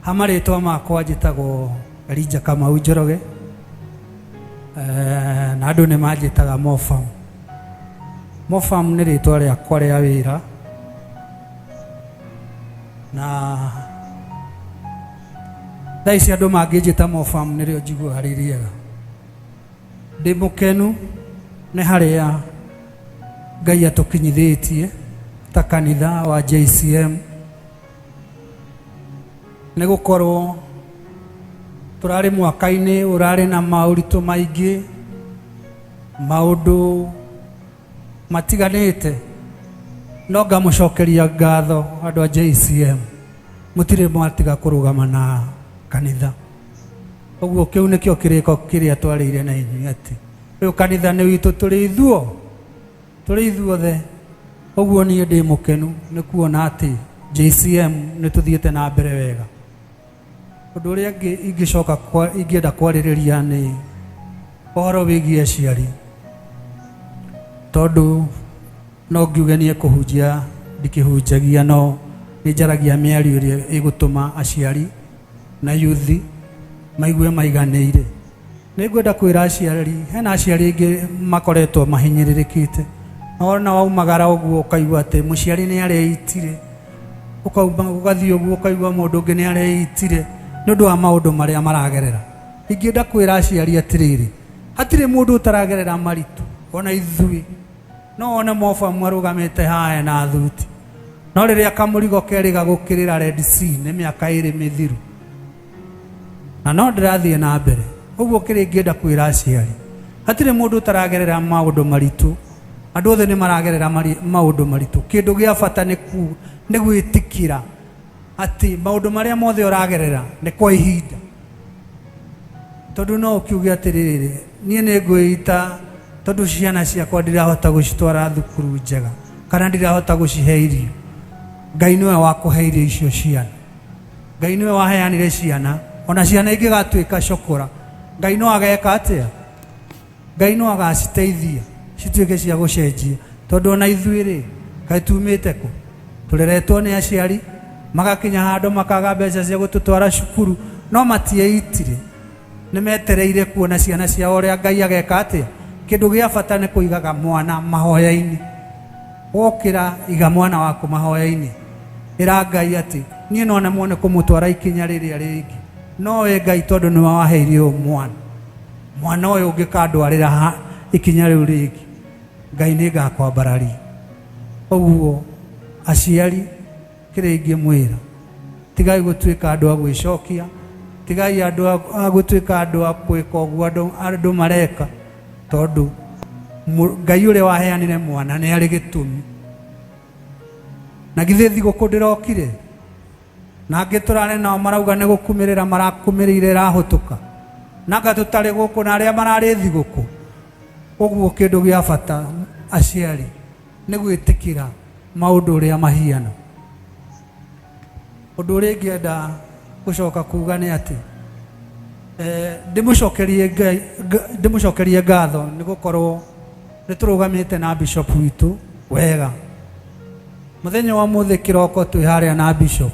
Ha marĩtwa makwa njĩtagwo Elijah Kamau Njoroge. Na andũ nĩ manjĩtaga Mofam. Mofam nĩ rĩtwa rĩakwa rĩa wĩra na thaa ici andũ mangĩnjĩta Mofam nĩrĩo njiguaga rĩ rĩega. Ndĩ mũkenu nĩ harĩa Ngai atũkinyithĩtie ta kanitha wa JCM nĩ gũkorwo tũrarĩ mwaka-inĩ ũrarĩ na maũritũ maingĩ, maũndũ matiganĩte, no ngamũcokeria ngatho andũ a JCM, mũtirĩ mwatiga kũrũgama na kanitha. Ũguo kĩu nĩkĩo kĩrĩko kĩrĩa twarĩire na inyuĩ atĩ ũyũ kanitha nĩ witũ tũrĩ ithuo tũrĩ ithuothe. Ũguo niĩ ndĩ mũkenu nĩ kuona atĩ JCM nĩ tũthiĩte na mbere wega. Ũndũ ũrĩa ũngĩ ingĩcoka ingĩenda kwarĩrĩria nĩ ũhoro wĩgiĩ aciari, tondũ no ngiuge niĩ kũhunjia ndikĩhunjagia, no nĩ njaragia mĩario ĩrĩa ĩgũtũma aciari na yuthi maigue maiganĩire. Nĩ ngwenda kwĩra aciari, hena aciari aingĩ makoretwo mahinyĩrĩrĩkĩte. Na wona waumagara ũguo ũkaigua atĩ mũciari nĩ areitire, ũkauma ũgathiĩ ũguo ũkaigua mũndũ ũngĩ nĩ areitire nĩ ũndũ wa maũndũ marĩa maragerera. Ingĩenda kwĩra aciari atĩrĩrĩ, hatirĩ mũndũ ũtaragerera maritũ, ona ithuĩ. No wone mobamu arũgamĩte haha na thuti, no rĩrĩa kamũrigo kerĩga gũkĩrĩra Red Sea nĩ mĩaka ĩrĩ mĩthiru, na no ndĩrathiĩ na mbere. Ũguo kĩrĩa ingĩenda kwĩra aciari, hatirĩ mũndũ ũtaragerera maũndũ maritũ, andũ othe nĩ maragerera maũndũ maritũ. Kĩndũ gĩa bata nĩ gwĩtĩkĩra atĩ maũndũ marĩa mothe ũragerera nĩ kwa ihinda. Tondũ no ũkiuge atĩrĩrĩ, niĩ nĩ ngwĩita tondũ ciana ciakwa ndirahota gũcitwara thukuru njega kana ndirahota gũcihe irio. Ngai nĩwe wakũhe irio icio ciana. Ngai nĩwe waheanire ciana, ona ciana ingĩgatuĩka cokora, Ngai no ageka atĩa? Ngai no agaciteithia cituĩke cia gũcenjia, tondũ ona ithuĩ rĩ, kaĩ tumĩte kũ? Tũreretwo nĩ aciari magakinya handũ makaga mbeca cia gũtũtwara cukuru, no matieitire, nĩ metereire kuona ciana ciao ũrĩa Ngai ageka atĩa. Kĩndũ gĩa bata nĩ kũigaga mwana mahoya-inĩ. Wokĩra iga mwana waku mahoya-inĩ, ĩra Ngai atĩ niĩ no nemwo nĩ kũmũtwara ikinya rĩrĩa rĩngĩ, no we Ngai tondũ nĩwe waheire ũyũ mwana, mwana ũyũ ũngĩkandwarĩra ha ikinya rĩu rĩngĩ, Ngai nĩ ngakwambararia. Ũguo aciari kĩrĩa ingĩmwĩra, tigai gũtuĩka andũ a gwĩcokia, tigai andũ a gũtuĩka andũ a gwĩka ũguo andũ mareka, tondũ Ngai ũrĩa waheanire mwana nĩ arĩ gĩtũmi. Na githĩ thigũkũ ndĩrokire? Na angĩ tũrarĩ nao marauga nĩ gũkumĩrĩra marakumĩrĩire ĩrahũtũka, nanga tũtarĩ gũkũ na arĩa mararĩ thigũkũ. Ũguo kĩndũ gĩa bata aciari nĩ gwĩtĩkĩra maũndũ ũrĩa mahiana. Ũndũ ũrĩa ingĩenda gũcoka kuga nĩ atĩ ndĩmũcokerie ngatho nĩ gũkorwo nĩ tũrũgamĩte na bishop witũ wega. Mũthenya wa ũmũthĩ kĩroko twĩ harĩa na bishop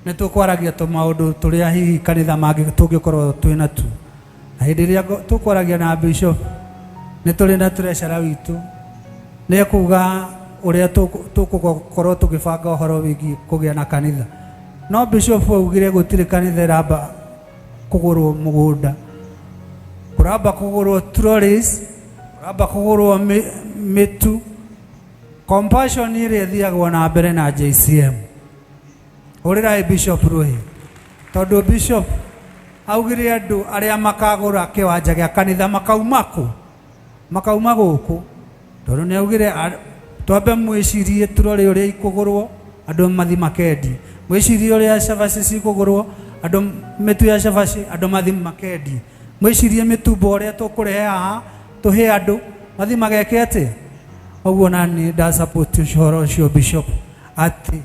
nĩ tũkwaragia tũmaũndũ tũrĩa hihi kanitha mangĩ tũngĩkorwo twĩ natuo. Na hĩndĩ ĩrĩa tũkwaragia na bishop nĩ tũrĩ na treasurer witũ, nĩ ekuga ũrĩa tũgũkorwo tũgĩbanga ũhoro wĩgiĩ kũgĩa na kanitha. No bishop augire gũtirĩ kanitha ĩramba kũgũrwo mũgũnda, kũramba kũgũrwo trolleys, kũramba kũgũrwo mĩtu. Compassion ĩrĩa ĩthiagwo na mbere na JCM. Hũrĩrai Bishop rũhĩ, tondũ Bishop augire andũ arĩa makagũra kĩwanja gĩa kanitha makauma kũ? Makauma gũkũ, tondũ nĩ augire twambe mwĩcirie trolleys ũrĩa ikũgũrwo andũ mathi makendie, mwĩcirie ũrĩa cabaci cikũgũrwo andũ, mĩtu ya cabaci andũ mathi makendie, mwĩcirie mĩtumbo ũrĩa tũkũrehe haha tũhe andũ mathi mageke atĩa. Ũguo nani nda support ũhoro ũcio Bishop, atĩ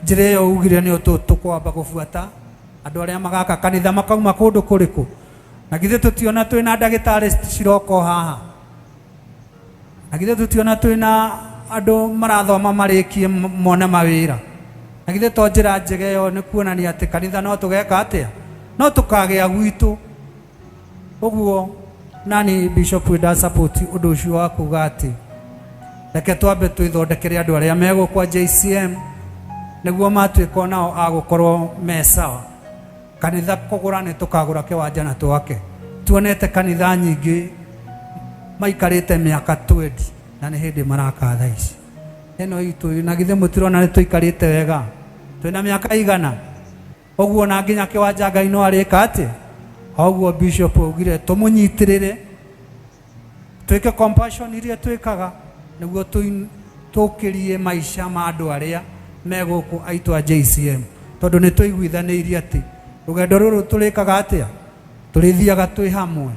njĩra ĩyo ugire nĩyo tũkwamba gũbuata andũ arĩa magaka kanitha makauma kũndũ kũrĩkũ. Na githĩ tũtiona twĩna ndagĩtarĩ ciroko haha? Na githĩ tũtiona twĩna andũ marathoma marĩkie mone mawĩra? Na githĩ to njĩra njega ĩyo nĩ kuonania atĩ kanitha no tũgeka atĩa, no tũkagĩa gwitũ. Ũguo nani Bishop nda support ũndũ ũcio wa kuga atĩ reke twambe twĩthondekere andũ arĩa megũkwa JCM nĩguo matuĩka onao a gũkorwo me sawa. Kanitha kũgũra nĩ tũkagũra kĩwanja na twake. Tuonete kanitha nyingĩ maikarĩte mĩaka 20 na nĩ hĩndĩ maraka thaa ici. Ĩno itũ na githĩ mũtirona nĩ tũikarĩte wega, twĩna mĩaka igana ũguo, na nginya kĩwanja Ngai no arĩka atĩa. Ũguo Bishop augire tũmũnyitĩrĩre, twĩke compassion iria twĩkaga nĩguo tũkĩrie maica ma andũ arĩa me gũkũ aitũ a JCM, tondũ nĩ tũiguithanĩirie atĩ rũgendo rũrũ tũrĩkaga atĩa, tũrĩthiaga twĩ hamwe.